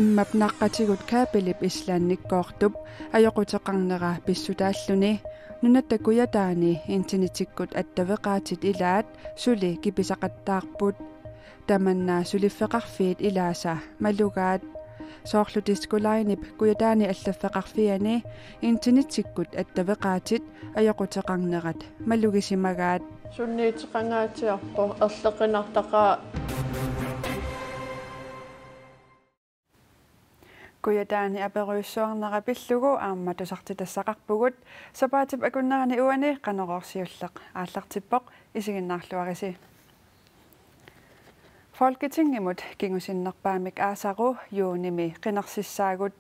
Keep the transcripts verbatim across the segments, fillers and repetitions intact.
Immap naqqatigut kabelip Islandikkoortup ajoquteqarnera pissutaalluni Nunatta Kujataani internettikkut attaveqaatit ilaat suli kipisaqattaarput. Tamanna suliffeqarfiit ilaasa malugaat. Soorlu Disko Linep Kujataani allaffeqarfiani internettikkut attaveqaatit ajoquteqarnerat malugisimagaat. Sunniuteqangaatsiarpoq erloqinartaqaaq. Kujataani aperujussuarnera pillugu aamma tusartitassaqarpugut. Sapaatip akunnerani uani Qanorooq siulleq aallartippoq, isiginnaarluarisi. Folketingimut kingusinnerpaamik aasaru juunimi qinersissaagut.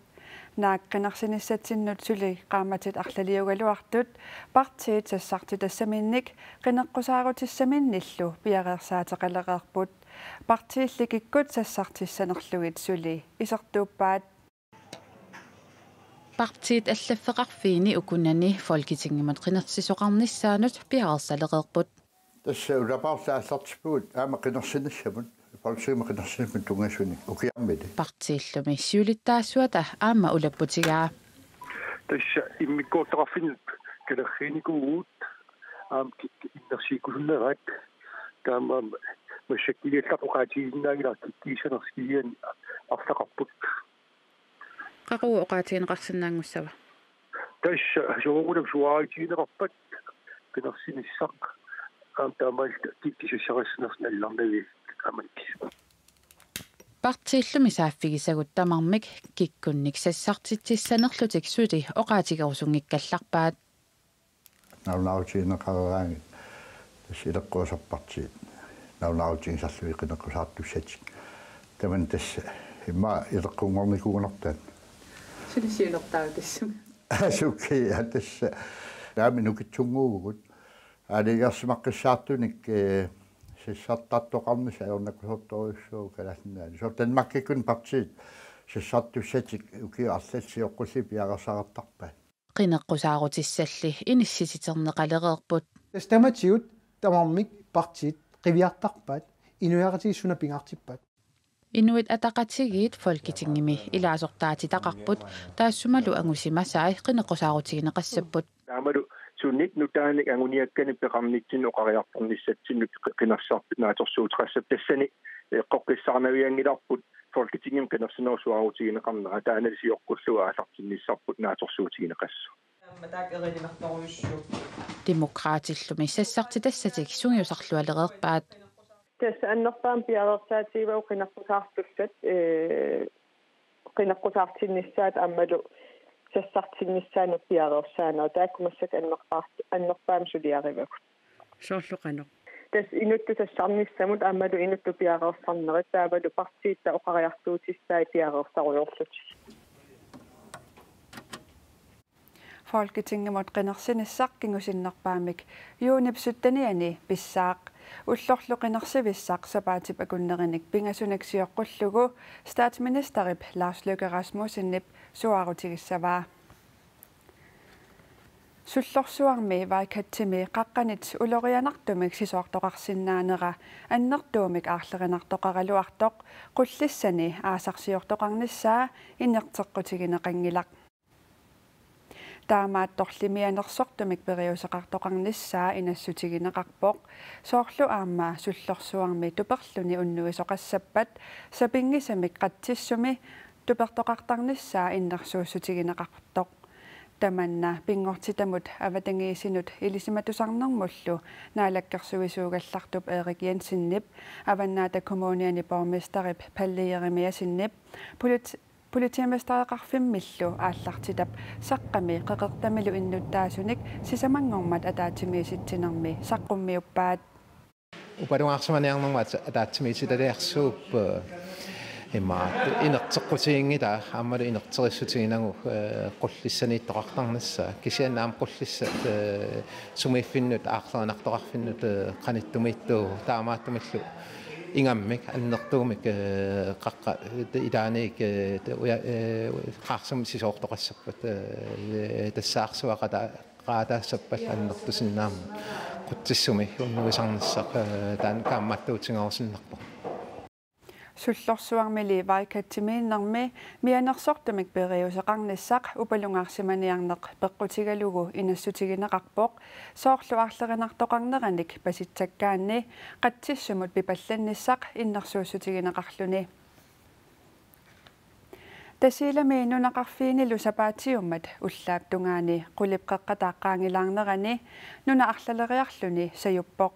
Naak qinersinissatsinnut suli qaammatit arlaliugaluartut partiit sassartitassaminnik qineqqusaarutissaminnillu piareersaateqalereerput. Partiilli kikkut sassartissanerlugit suli isertuuppaat. Partiit allaffeqarfiini ukunani Folketingimut qinersisoqarnissaanut piareersalereerput. Tassa ulapaarlu aallartippugut aamma qinersinissamut, Folketingimi qinersinissamut tunngasunik ukiarmili. Partiillumi siulittaasuata aamma ulapputigaa. Tassa immikkoortoqarfinnut kalerriinikuuvugut aamma kik-, innersuukkusunnerat, taamaammat massakkut ilaallartoqaatigisinnaanngilara kikkuussanersoq kisianni arlaqarput. Qaqugu oqaatigineqarsinnaanngussava? Tassa soorunami suaarutigineqarpat qinersinissaq aamma taamaalilluta kikkuussassarissanersoq nallarnaviat aamma. Partiillumi saaffigisagut tamarmik kikkunnik sassartitsissanerlutik suli oqaatigerusunngikkallarpaat. Nalunaarutigineqareeraangat tassa ileqqorisarpartiit nalunaarutigisarlugit qineqqusaartussatik. Tamanna tassa immaqa ileqqunngornikuugunarpoq. Suli siunertaavutit tassunga? Sukki, ja, tassa. Taama nukittunnguuvugut. Aalajangersimaqqissaartunik, eh, sassartartoqarnissaq ajornakusoortorujussuuvoq Kalaallit Nunaanni. Soorlu Danmarkikkut partiit sassartussatik ukiut arlallit sioqqullugit piareersartarpaat. Qineqqusaarutissarli inissititerneqalereerput. Tassa tamatigut tamarmik partiit qiviartarpaat, inuiaqatigiit suna pingaartippaat. Inuit Ataqatigiit Folketingimi ilaasortaatitaqarput, taassumalu angusimasai qineqqusaarutigineqassapput. Taamalu sunik nutaanik anguniakkanik peqarnitsinnut oqariartornissatsinnut qi-, qinersisartut naatsorsuuteqassapput, tassani eqqoqqissaarnavianngilarput Folketingimi qinersinerup suaarutigineqarnera, taanna sioqqullugu aallartinnissarput naatsorsuutigineqassasoq. Demokraatillumi sassartitassatik sungiusarlualereerpaat. Tassa annerpaamik piareersaatigivavut qineqqusaartussat, ee, qineqqusaartinnissaat aammalu sassartinnissaanut piareersaanerat, taakku massakkut annerpaart-, annerpaamik suliarivagut. Soorlu qanoq? Tassa inuttut sassarnissamut aammalu inuttut piareersarnerat taavalu partiitta oqariartuutissai piareersarujoorlutik. Folketingimut qinersinissaq kingusinnerpaamik juunip syttenianni pissaaq. Ullorlu qinersivissaq sapaatip akunnerinik pingasunik sioqqullugu statsministerip Lars Løkke Rasmussenip suaarutigissavaa. Sullorsuarmi Vaikatimi qaqqanit ulorianartumik sisoortoqarsinnaanera annertuumik aarlerinartoqaraluartoq Qullissani aasarsiortoqarnissaa inerteqqutigineqanngilaq. Taamaattorli mianersortumik periuseqartoqarnissaa inassutigineqarpoq, soorlu aamma Sullorsuarmi tuperluni unnuisoqassappat sapinngisamik qatsissumi tupertoqartarnissaa innersuussutigineqartoq. Tamanna pinngortitamut avatangiisinut ilisimatusarnermullu naalakkersuisuugallartup Erik Jensenip, Avannaata Kommuniani borgmesterip Palle Jeremiassenip, polit-, politimestereqarfimmillu aallartitap Saqqami Qeqertamilu innuttaasunik sisamanngormat ataatsimiisitsinermi saqqummiuppaat. Uparuarsimaniarnermut ataatsimiititaliarsuup, eh, imaattoq inerteqqutiginngilaa aammalu inerterissutiginagu, eh, Qullissaniittoqartarnissaa. Kisianni aamma Qullissat, eh, sumiiffinnut aarlerinartoqarfinnut, eh, qanittumiittuuvoq, taamaattumillu ingammik annertuumik, eh, qaqqat, eh, ilaanniit, eh, uja-, eh, qaarsumik sisoortoqassappat, eh, tassa arsuaqata- qaataassappat annertusinnaammut qutsissumi unnuisarnissaq, eh, taanna kaammattuutigerusunnarpoq. Sullorsuarmili Vaikatimiinnermi mianersortumik periuseqarnissaq upalungaarsimaniarneq peqqutigalugu inassutigineqarpoq, soorlu aarlerinartoqarneranik pasitsakkaanni qatsissumut pipallannissaq innersuussutigineqarluni. Tasiilami nunaqarfiinilu sapaatiummat ullaap tungaani qulip qeqqata qaangilaarnerani nuna arlaleriarluni sajuppoq.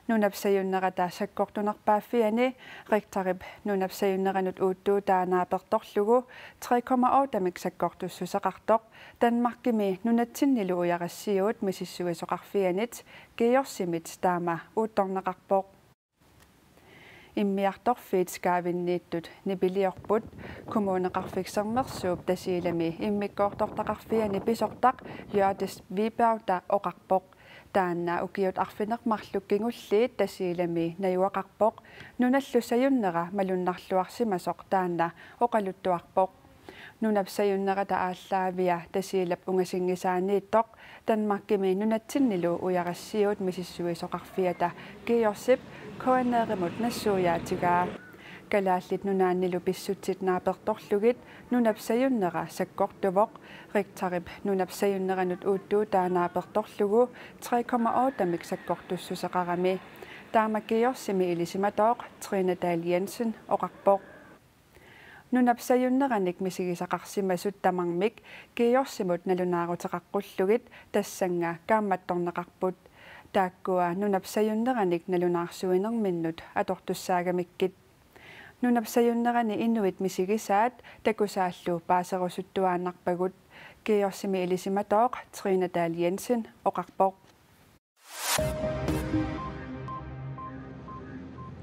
Nunap sajunnerata sakkortunerpaaffiani Richterip nunap sajunneranut uuttuutaa naapertorlugu tre komma ottemik sakkortussuseqartoq Danmarkimi nunatsinnilu ujarassiuut misissuisoqarfianit GEUS-imit taama uuttorneqarpoq. Immiartorfiit skaavinniittut nipiliorput. Kommuneqarfik Sermersuup Tasiilami immikkoortortaqarfiani pisortaq Hjørdis Wiberg oqarpoq. Taanna ukiut arfineq-marluk kingulliit Tasiilami najugaqarpoq, nunallu sajunnera malunnarluarsimasoq taanna oqaluttuarpoq. Nunap sajunnerata aallaavia Tasiilap ungasinngisaaniittoq Danmarkimi nunatsinnilu ujarassiuut misissuisoqarfiata GEUS-ip K N R-imut nassuiaatigaa. Kalaallit Nunaannilu pissutsit naapertorlugit nunap sajunnera sakkortuvoq, Richterip nunap sajunneranut uuttuutaa naapertorlugu tre komma ottemik sakkortussuseqarami. Taama GEUS-imi ilisimatooq Trine Dahl Jensen oqarpoq. Nunap sajunneranik misigisaqarsimasut tamarmik GEUS-imut nalunaaruteqaqqullugit tassannga kaammattorneqarput. Taakkua nunap sajunneranik nalunaarsuinerminnut atortussaagamikkit. Nunap sajunnerani inuit misigisaat takusaallu paaserusuttuaannarpagut, GEUS-imi ilisimatooq Trine Dahl Jensen oqarpoq.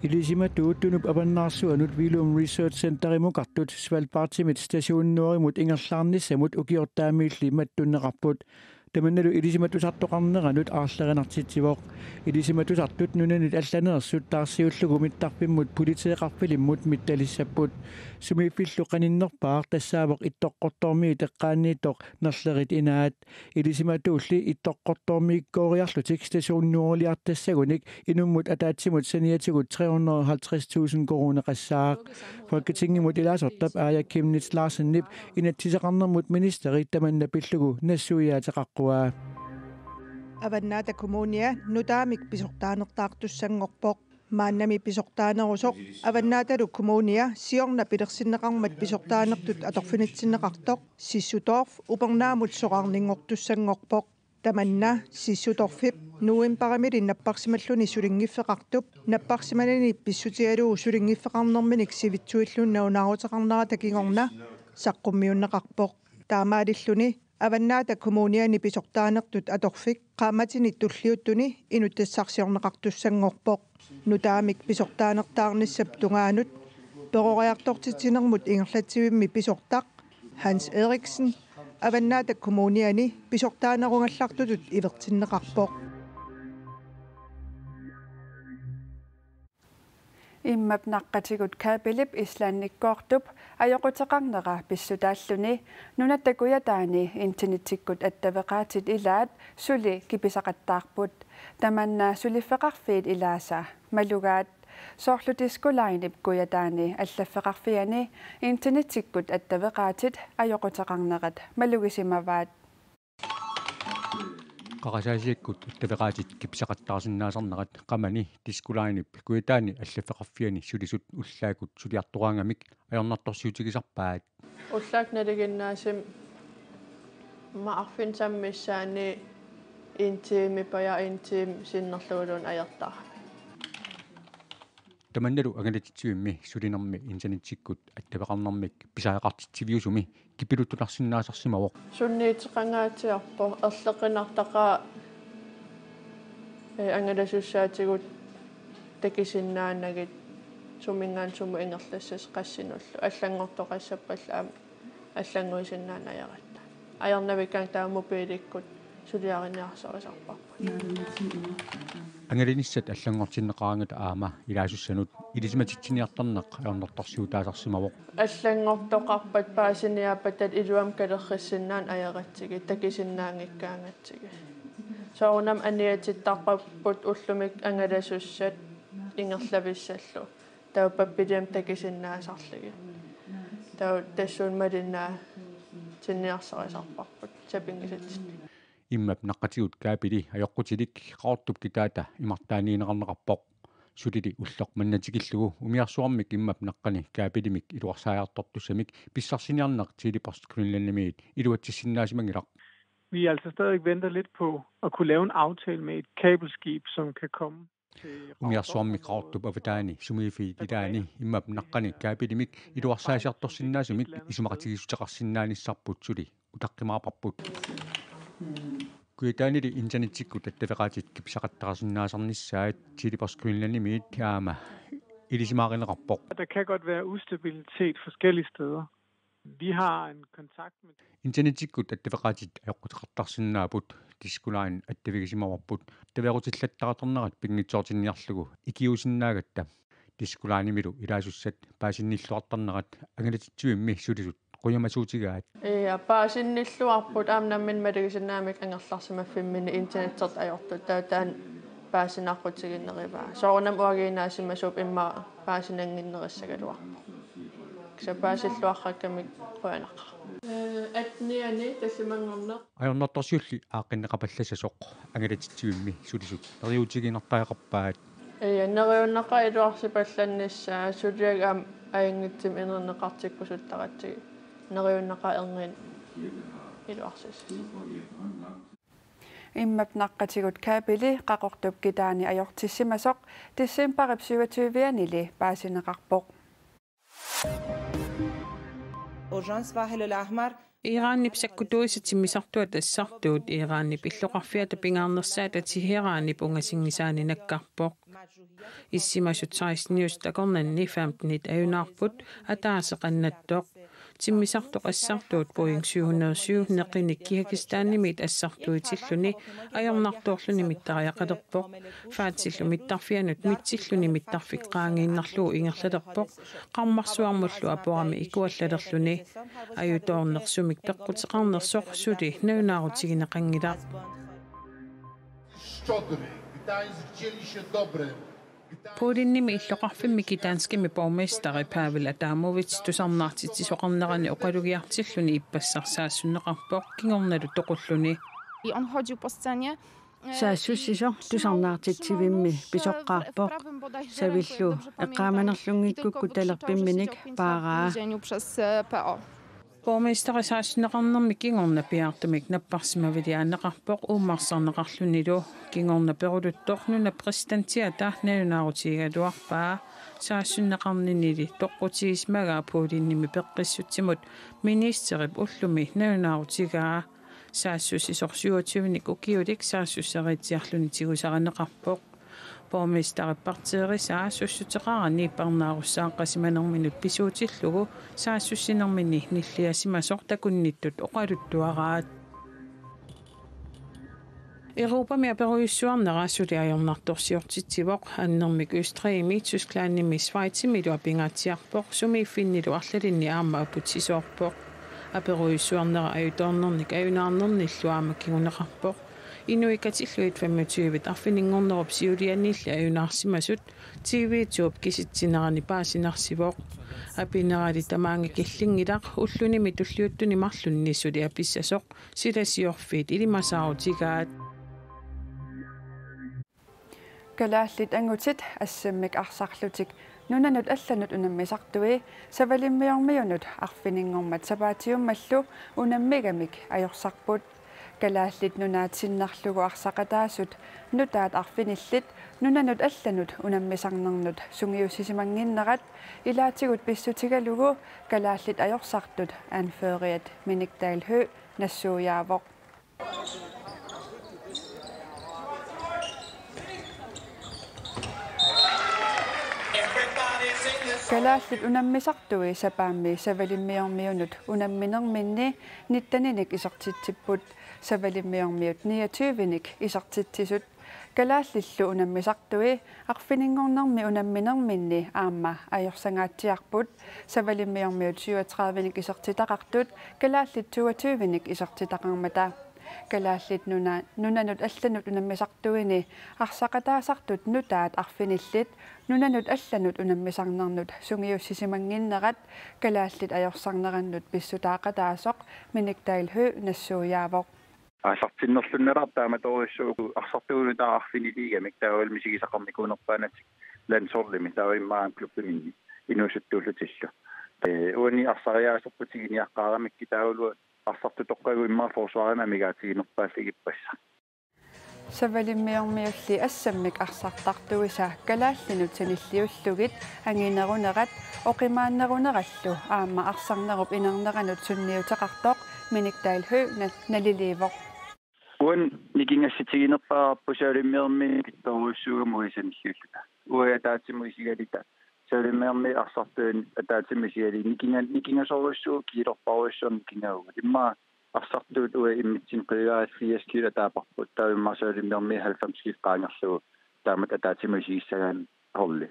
Ilisimatuut Tunup avannaarsuanut Willum Research Centerimukartut Svalbardimit Station Nordimut ingerlaarnissamut ukiortaamiilli mattunneqarput. Tamannalu ilisimatusartoqarneranut aarlerinartitsivoq. Ilisimatusartut nunanit allaneersut taarsiullugu mittarfimmut politeeqarfilimmut mittalissapput. Sumiiffillu qaninnerpaaq tassaavoq Ittoqqortoormiit eqqaaniittoq nerlerit inaat. Ilisimatuulli Ittoqqortoormiikkooriarlutik Station Nordiliartassagunik inummut ataatsimut saniatigut tre hundrede og halvtreds tusind koruuneqassaaq. Folketingimut ilaasortap Aaja Chemnitz Larsenip inatsisaqarnermut ministeri tamanna pillugu nassuiaateqaqquaa. Avannaata Kommunia nutaamik pisortaanertaartussanngorpoq. Maannami pisortaanerusoq Avannaatalu Kommunia siorna pilersinneqarmat pisortaanertut atorfinitsinneqartoq Sissudorf upernaamut soraarninngortussanngorpoq. Tamanna Sissudorfip novembarimili napparsimalluni sulinngiffeqartup napparsimanini pissutigalugu sulinngiffeqarnerminik sivitsuilluunniit nalunaaruteqarnerata kingorna saqqummiunneqarpoq. Taamaalilluni Avannaata Kommuniani pisortaanertut atorfik qaammatini tulliuttuni inuttassarsiorneqartussanngorpoq. Nutaamik pisortaanertaarnissap tungaanut peroriartortitsinermut ingerlatsivimmi pisortaq Hans Eriksen Avannaata Kommuniani pisortaanerugallartutut ivertinneqarpoq. Immap naqqatigut kabelip Islandikkoortup ajoquteqarnera pissutaalluni Nunatta Kujataani internettikkut attaveqaatit ilaat suli kipisaqattaarput. Tamanna suliffeqarfiit ilaasa malugaat. Soorlu Disko Linep Kujataani allaffeqarfiani internettikkut attaveqaatit ajoquteqarnerat malugisimavaat. Qarasaasiakkut attaveqaatit kipisaqattaarsinnaasarnerat qamani Disko Linep Kujataani allaffeqarfiani sulisut ullaakkut suliartoraangamik ajornartorsiutigisarpaat. Ullaakkut nalinginnaasumik arfineq-aammi missaani en time, baja en time sinnerluguluunniit ajortarami. Tamannalu angalatitsivimmi sulinermi internettikkut attaveqarnermik pisariaqartitsiviusumi kipiluttunarsinnaasarsimavoq. Sunniuteqangaatsiarpoq, erloqinartaqaaq, ee, angalasussaatigut takusinnaanagit suminngaanniit sumut ingerlassasoq qassinullu. Allanngortoqassappallu aamma allannguisinnaaneq ajorput. Ajornavikkaanni taava mobiilikkut suliariniarsarisarparput. Angalanissat allanngortinneqaraangata aamma ilaasussanut ilisimatitsiniartarneq ajornartorsiutaasarsimavoq. Allanngortoqarpat paasiniaappat iluamik kalerrissinnaaneq ajoratsigit, takusinnaanngikkaangatsigit. Soorunami aniatittarparput ullumi angalasussat ingerlavissallu. Taava pappiliami takusinnaasarlugit. Taava tassuuna malinnaatinniarsarisarparput sapinngisatsinnut. Immap naqqatigut kabeli ajoqutilik Qaqortup kitaata imartaaniinneqarneqarpoq. Sulili ulloq manna tikillugu umiarsuarmik immap naqqani kabelimik iluarsaajartortussamik pissarsiniarneq Tele Post Greenlandimiit iluatsissinnaasimanngilaq. Vi altså stadig venter lidt på at kunne lave en aftale med et kabelskib, som kan komme til Umiarsuarmik Qaqortup avataani sumiiffiit ilaanni immap naqqani kabelimik iluarsaasiartorsinnaasumik isumaqatigiissuteqarsinnaanissarput suli utaqqimaarparput. Kujataanili internettikkut attaveqaatit kipisaqattaarsinnaasarnissaat Tele Post Greenlandimiit aamma ilisimaarineqarpoq. Der kan godt være ustabilitet forskellige steder. Vi har en kontakt med Internettikkut attaveqaatit ajoquteqartarsinnaapput, Disko Line attavigisimavarput, attavequtillattaartarnerat pinngitsoortinniarlugu ikiuusinnaagatta. Disko Linemilu ilaasussat paasinnilluartarnerat angalatitsivimmi sulisut qujamasuutigaat. Ja, paasinnilluarput aamma nammineq malugisinnaamik angerlarsimaffimmini internettertut ajortut taava taanna paasinaaqutiginerivaa. Soorunami uagiinnaasimasut immaqa paasinannginnerissagaluarpoq. Kisianni paasilluaqqakkamik qujanaqaaq. Ee, atteniani tallimanngorneq. Ajornartorsiulli aaqqinneqapallassasoq angalatitsivimmi sulisut neriuutigiinnartariaqarpaat. Ja, neriunneqaaq iluarsipallannissaa, suliaq aamma ajunngitsumik inerneqartikkusuttaratsigu. Neriunneqaaq erniinnaq iluarsissasut. Immap naqqatigut kabeli Qaqortup kitaani ajortissimasoq decembarip syvogtyve-anili paasineqarpoq. Urgence Sahel al-Ahmar. Iranip sakkutuisa timmisartuata assartuut Iranip illoqarfiata pingaarnersaata Teheranip ungasinngisaani nakkarpoq. Issimasut seksten-iusut akornanni femten-it ajunaarput, ataaseq annattoq. Timmisartoq assartuut Boeing syv hundrede syv neqinik Kirgizistanimiit assartuutilluni ajornartoorluni mittariaqalerpoq. Faatsillu mittarfianut mitsilluni mittarfik qaangiinnarlugu ingerlalerpoq, qarmarsuarmullu aporami ikuallalerluni. Ajutoorneq sumik peqquteqarnersoq suli nalunaarutigineqanngilaq. Polenimi illoqarfimmi Gdanskimi borgmesteri Pavel Adamovitj tusarnaartitsisoqarnerani oqalugiartilluni ippassaq saassunneqarpoq kingornalu toqulluni. I on chodził po scenie. Saassussisoq tusarnaartitsivimmi pisoqqaarpoq. Savillu eqqaamanerlunngikkukku talerpimminik paaraa. Borgmesteri saassunneqarnermi kingorna piaartumik napparsimaviliaanneqarpoq uummarsarneqarlunilu. Kingorna peruluttoq nunap præsidentiata nalunaarutigigaluarpaa. Saassunneqarninili toqqutigisimagaa Polenimi peqqissutsimut ministerip ullumi nalunaarutigaa. Saassussisoq syvogtyve-nik ukiulik saassusseriitsiarluni tigusarineqarpoq. Borgmesterip partierisaa sussuteqarani parnaarussaaqqasimanerminut pisuutillugu saassussinermini nilliasimasoq takunnittut oqaluttuaraat. Europami aperujussuarnera suli ajornartorsiortitsivoq, annermik Østrigimi, Tysklandimi, Schweizimilu apingaatsiarpoq, sumiiffinnilu arlalinni aamma aputsisoorpoq. Aperujussuarnera ajutoornernik ajunaarnernillu aamma kinguneqarpoq. Inuit katillugit femogtyve arfininngornerup siulianiilli ajunaarsimasut T V to-p kisitsinerani paasinarsivoq. Apinerali tamaanga killinngilaq, ullunimi tulliuttuni marlunni suli apissasoq, sila siorfiit ilimasaarutigaat. Kalaallit angutit assammik arsarlutik nunanut allanut unammisartui Savalimmiormiunut arfininngormat sapaatiummallu unammigamik ajorsarput. Kalaallit Nunaat sinnerlugu arsaqataasut nutaat arfinillit nunanut allanut unammisarnernut sungiussisimannginnerat ilaatigut pissutigalugu kalaallit ajorsartut anføreriat Minik Dahl Høegh nassuiaavoq. Kalaallit unammisartui sapaammi Savalimmiormiunut unamminerminni nitten-inik isertitsipput, Savalimmiormiut niogtyve-nik isertitsisut. Kalaallillu unammisartui arfininngornermi unamminerminni aamma ajorsangaatsiarput, Savalimmiormiut syvogtredive-nik isertitaqartut kalaallit toogtyve-nik isertitaqarmata. Kalaallit Nuna-, nunanut allanut unammisartuini arsaqataasartut nutaat arfinillit nunanut allanut unammisarnernut sungiussisimannginnerat kalaallit ajorsarnerannut pissutaaqataasoq Minik Dal Høegh nassuiaavoq. Aallartinnerlunnerulaarpoq taamatorujussuuvoq arsartuugut nutaat arfiniliigamik taavalu misigisaqarnikuunerpaanatik landsholdimi taava immaqa klubbiminni inuusuttuullutillu. Ee, uani arsariaaserput tiguniaqqaaramikkit taavalu arsartutoqqagut immaqa forsvarimi amigaatiginerpaallagippassaaq. Savalimmiormiulli assammik arsartartuisa kalaallinut sanilliullugit anginerunerat oqimaannerunerallu aamma arsarnerup inerneranut sunniuteqartoq Minik Dal Høegh na-, naliliivoq. Uani nikingassutiginerpaarput savalimmiormiut kittorujussuugamik sanilliulluta. Uagut ataatsimut isigalugit savalimmiormiut arsartuut ataatsimut isigalugit nikinga-, nikingasorujussuugut kiilerparujussuarnik nikingavugut. Immaqa arsartuut uagut immitsinnut qiviaraat firs kilo ataavarput, taava immaqa savalimmiormiut halvfems kilo qaangerlugu taamatut ataatsimut isigissagaanni holdi.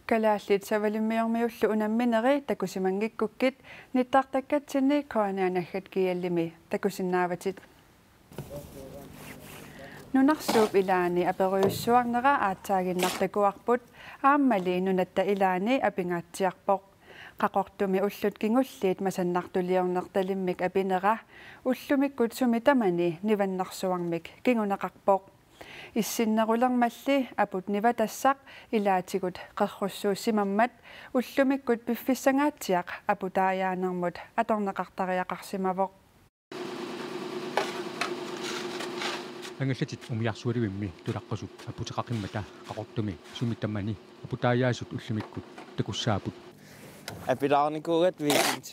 Kalaallit savalimmiormiullu unammineri takusimanngikkukkit nittartakkatsinni K N R naggat G L-imi takusinnaavatit. Nunarsuup ilaani aperujussuarnera aatsaaginnaq takuarput, aammali nunatta ilaani apingaatsiarpoq. Qaqortumi ullut kingulliit masannartuliornertalimmik apinera ullumikkut sumi tamani nivannersuarmik kinguneqarpoq. Issinnerulermalli aput nivattassaq ilaatigut qerrussuussimammat ullumikkut piffissangaatsiaq aputaajaanermut atorneqartariaqarsimavoq. Angallatit umiarsualivimmi tulaqqasut aputeqaqimmata Qaqortumi sumi tamani aputaajaasut ullumikkut takussaapput. Apilaarnikuugatta weekend.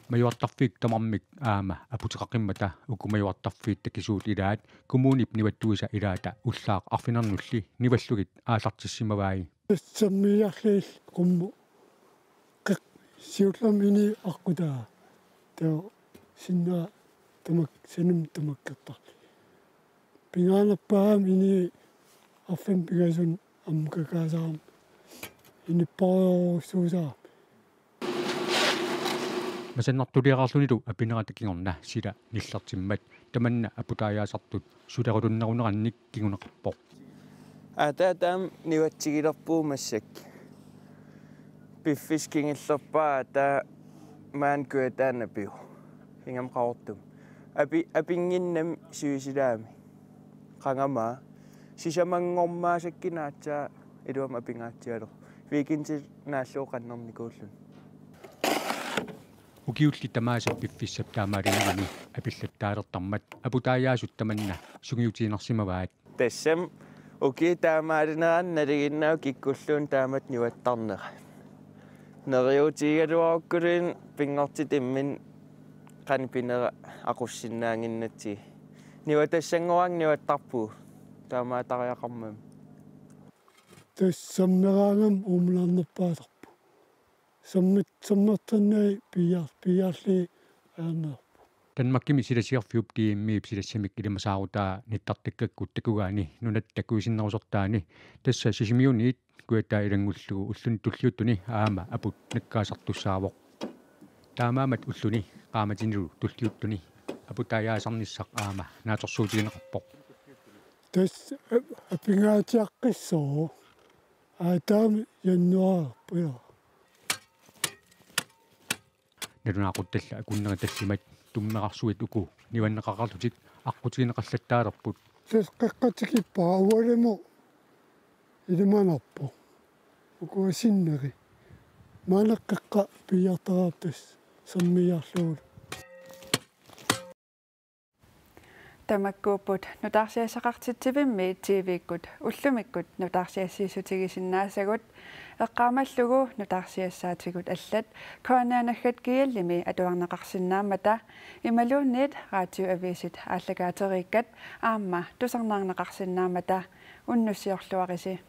Majuartarfiit tamarmik aamma aputeqaqimmata uku majuartarfiit takisuut ilaat kommunip nivattuisa ilaata ullaaq arfinernulli nivallugit aallartissimavai. Sammiiarliit qummut qeq-, siullermik inuit aqqutaa. Taava sinnera tamak-, sanimut tamakkertarlugit. Pingaanerpaamik inuit arfineq-pingasunut ammukakaasarami inuppaarusuusarami. Masannartuliaqarlunilu apinerata kingorna sila nillertimmat tamanna aputaajaasartut sulerulunnerunerannik kinguneqarpoq. Ata taama nivatsigilerpugut massakkut. Piffissaq kingullerpaaq ata maani kujataani apivoq. Ingammik Qaqortumi. Api-, apinnginnami sivisuumik. Qangamaa. Sisamanngormaasakka aatsaat iluamik apingaatsialerpoq. Weekendit naallugu qannernikuulluni. Ukiulli tamaasa piffissap taamaalinerani apillattaalertarmat aputaajaasut tamanna sungiutiinnarsimavaat. Tassami ukiup taamaalinerani nalinginnaavat kikkulluunniit taamatut nivattarnera. Neriuutigigaluarukkuluunniit pinngortitaq imminut qanoq pineraa aqussinnaannginnatsigu. Nivattassanngoraangat nivattarpugut taamaattoriaqarmat. Tassa sammeraangama uummulaarnerpaasarpoq. Sammi-, sammertannagu piiar-, piiarlugit ajornarpoq. Danmarkimi silasiarfiup D M-ip silassamik ilimasaarutaa nittartakkakkut takugaani nunatta takuisinnerusortaani tassa Sisimiuniit kujataa ilanngullugu ulluni tulliuttuni aamma aput nakkaasartussaavoq. Taamaammat ulluni qaammatinilu tulliuttuni aputaajaasarnissaq aamma naatsorsuutigineqarpoq. Tassa ap-, apingaatsiaqqissaaq. Aataami januaarippoq. Nalunaaquttalla akunneri tallimat tummeqarsuit uku nivanneqaqarlutik aqqutigineqallattaalerput. Tassa qeqqa tikippaat ualimut ilimanarpoq. Ukua sinneri. Maanna qeqqa piiartaraat tassa sammiiarlugulu. Tamakkuupput nutaarsiassaqartitsivimmi T V-kkut ullumikkut nutaarsiassiissutigisinnaasagut, eqqaamallugu nutaarsiassaatigut allat K N R naggat G L-imi atuarneqarsinnaammata imaluunniit radioavisit aallakaateriikkat aamma tusarnaarneqarsinnaammata unnussiorluarisi.